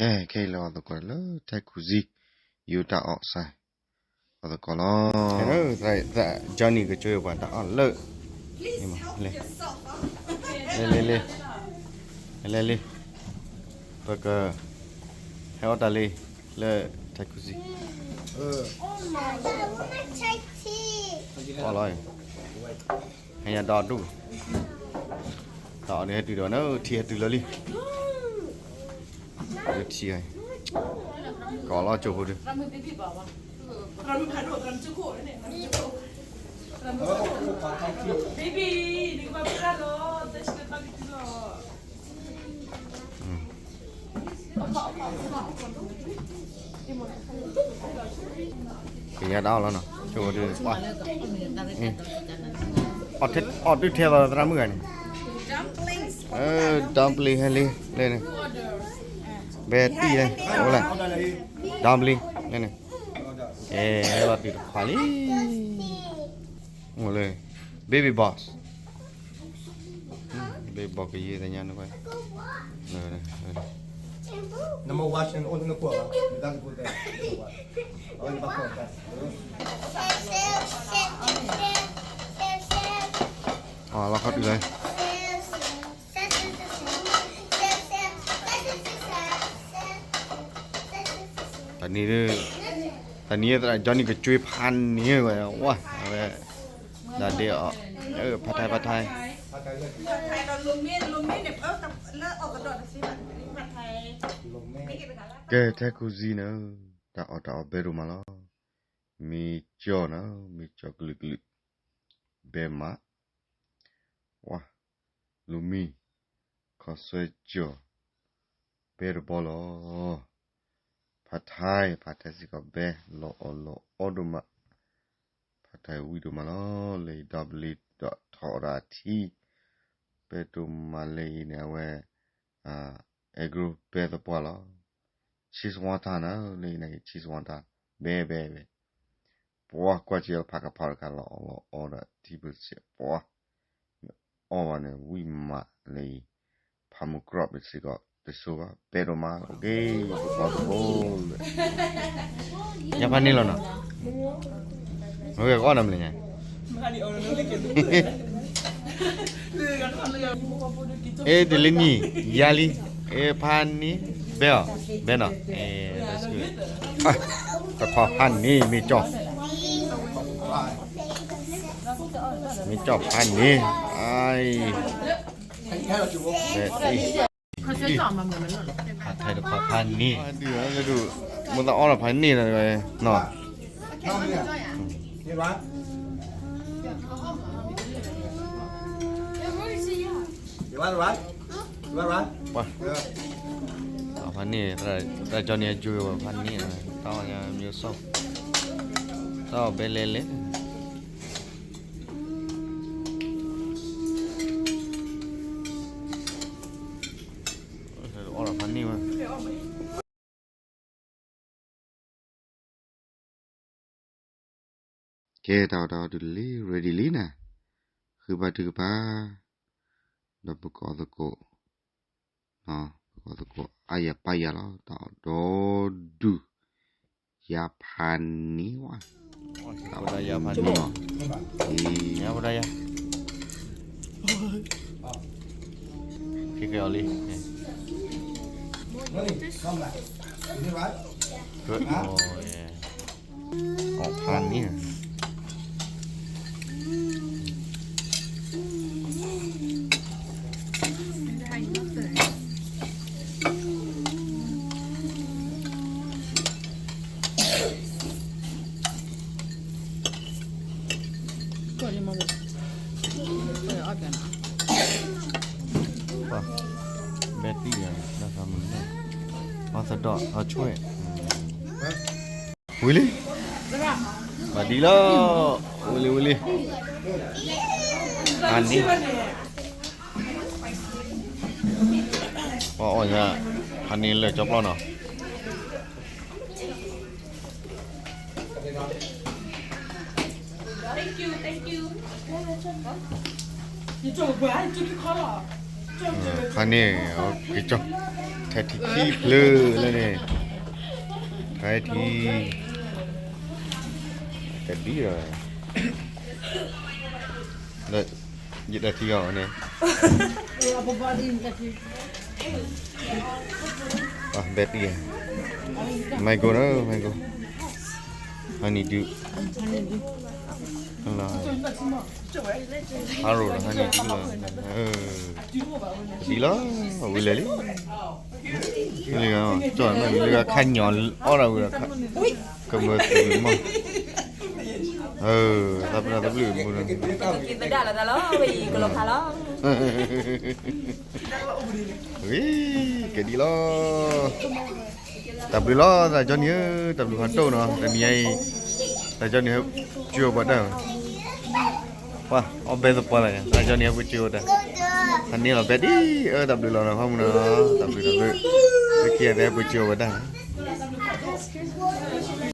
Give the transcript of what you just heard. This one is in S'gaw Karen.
ကဲ ခဲအံၤလၢအီၣ်သကိးလၢ Jacuzzi ယူၤတၢ်အီၣ်စဲ အီၣ်သကိးလီၤ. Johnny ကကၠိပှၤတၢ်အီၣ်လၢ လဲၤလဲၤလဲၤ ပက ဟဲအီၣ်တၢ်လံ လၢ Jacuzzi အီၣ်လီၤ ဟဲညါဒီဒူၣ် ဒီးအီၣ်ဒုးဟဲတုၤဒီးနၢ ထံဟဲတုၤလၢလံ ထံ ကအီၣ်လီၤကၠိဖိဒုး ကညါတၢ်အီၣ်လီၤနီၤ ကၠိဖိဒုး အီၣ်ဒုးထဲလီၤသရၣ်မုၣ်ဂၤန့ၣ် dumpling ဟဲလံ လဲၣ်န့ၣ် ဘဲတံၢ်လဲၣ် အိၣ်လဲၣ် dumpling လဲၣ်န့ၣ် အဲ ဟဲလီၤတုၤတခွးလံ အိၣ်လၢ baby boss baby boss ကယံၤသညါန့ၣ် အလီၤခီတုၤလၢ တနံၤ တနံၤသရၣ် Johnny ကကၠွ့ဖးန့ၢ်ဝဲ ဝါ အဝဲ ဒၣ်ဒ့အီၤ ဖးထါ ဖးထါ ကဲ Jacuzzi န့ၣ် တၢ်အီၣ်တၢ်အီဘဲဒိၣ်မးလီၤ မ့ၤကၠီၣ်န့ၣ် မ့ၤကၠီၣ်ကလုာ်ကလုာ် ဘဲမး ဝါ လူၤမံ ခီၣ်ဆွဲကၠီၣ် ဘဲတဘီလီၤ ဖးထါ ဖးထါစ့ၢ်ကီးဘဲ လီၤအီၣ်လီၤအီဒိၣ်မး ဖးထါဝံၣ်ဒိၣ်မးလီၤ လၢအံၤ dumpling ဒီးထီၣ်အီၣ်ဒၣ်ထံ ဘဲဒိၣ်မးလၢအံၤန့ၣ် အဝဲ egg roll ဘဲသပှၢ်လီၤ cheese wonton န့ၣ် လၢအံၤန့ၣ် cheese wonton ဘဲ ဘဲ ဘဲ ပှၤကွၢ်က့ၤအီၤဖးကဖးတခါ လီၤအီၣ်လီၤအီဒီးထံပစဲး ပှၤ အီၣ်ဘၣ်န့ၣ် ဝံၣ်မးလၢအံၤ ဖးမုၢ်ကြီးပစ့ၢ်ကီး တစိဘၣ် ဘဲဒိၣ်မး ကဲ ပကီၢ်တဘိ ယဖးန့ၢ်လီၤနီၤ မ့ၢ်ကအီၣ်နၤမနုၤညါ အ့ တလၢနံၣ် ယါလံ အ့ ဖးန့ၢ် ဘဲအီၤ ဘဲနီၤ အ့ that's good တခီဖးန့ၢ် မ့ၢ်ကၠီၣ် မ့ၢ်ကၠီၣ်ဖးန့ၢ် အံၤ ဘဲ ဖးထါတခီဖးန့ၢ် မိၢ်သးအီၣ်ဒီးဖးန့ၢ်နီၤ ဖးန့ၢ် တၢ်ကၠီန့ၣ် အကၠိဝဲဖးန့ၢ် တၢ်အီၣ်ညါမ့ၢ်ဆိၣ် တၢ်အီၣ်ဘဲလဲၣ်လဲၣ် အီၣ်ဒီးဖးန့ၢ်ဝဲ ကဲ တၢ်အီၣ်တၢ်အီတုၤလံ ready လံနၤ ဃုဘါထုကဖၣ် ဒီးပကအီၣ်သကိး ပကအီၣ်သကိး အါယၤပါယၤလီၤ တၢ်အီၣ်ဒီဒူၣ် ယါဖးန့ၢ်ဝဲ တၢ်အီၣ်ဒီဒူၣ်နီၤ ယါဖးဒၣ်ယါ ဖံးဃဲအီၤလံ အီၣ်ဖးန့ၢ် ဘဲတံၢ်ယၤ တၢ်သးမုာ်န့ၣ် အီၣ်သဒီး အီၣ်ဆွဲၣ် ဝံၤလံ ပှၤဒ်လီၤ ဝံၤလံ ဝံၤလံ ဖးန့ၢ် ပှၤအီၣ်ညါ ဖးန့ၢ်လၢာ်ကၠီပျီနီၤ Thank you, thank you. ယကၠိပှၤ ယကၠိခံခီလီၤ ခါန့ၣ် ကကၠီ ထဲထံခံဖျၢၣ်လၢန့ၣ် ထဲထံ တဒ်လီၤ ယတထံအီၤန့ၣ် ဘဲတံၢ် mango နီၤ mango honeydew ဟါရိၤဒီး honeydew လီၤ တဒ်လီၤ ဝံၤလဲၤလံ လၢခါညီအီၣ်ဒၣ်ဝံၤဒီး ကမၢသုးမီၢ် သးပ့ၤသးဘျုးမူနီၤ ဝံၤ ကဒ်လီၤ တၢ်ဘျုးလီၤ သးကၠီနံၤဧၢ တၢ်ဘျုးဖးဒိၣ်နီၤ တနံၤအံၤ သးကၠီနံၤဟဲကၠီပှၤတၢ် ပှၤအီၣ်ဘဲသပှၢ်လၢ် သးကၠီနံၤဟဲပှၤကၠီဝဲတၢ် ဟးန့ၢ်လီၤဘဲဒ်အၢ တၢ်ဘျုးလီၤနီၤ ဖးမူနီၤ တၢ်ဘျုးတၢ်ဘျုး လၢခံဂၤသ့ၣ်ဟဲပှၤကၠီဝဲတၢ် တၢ်ဘျုးလီၤ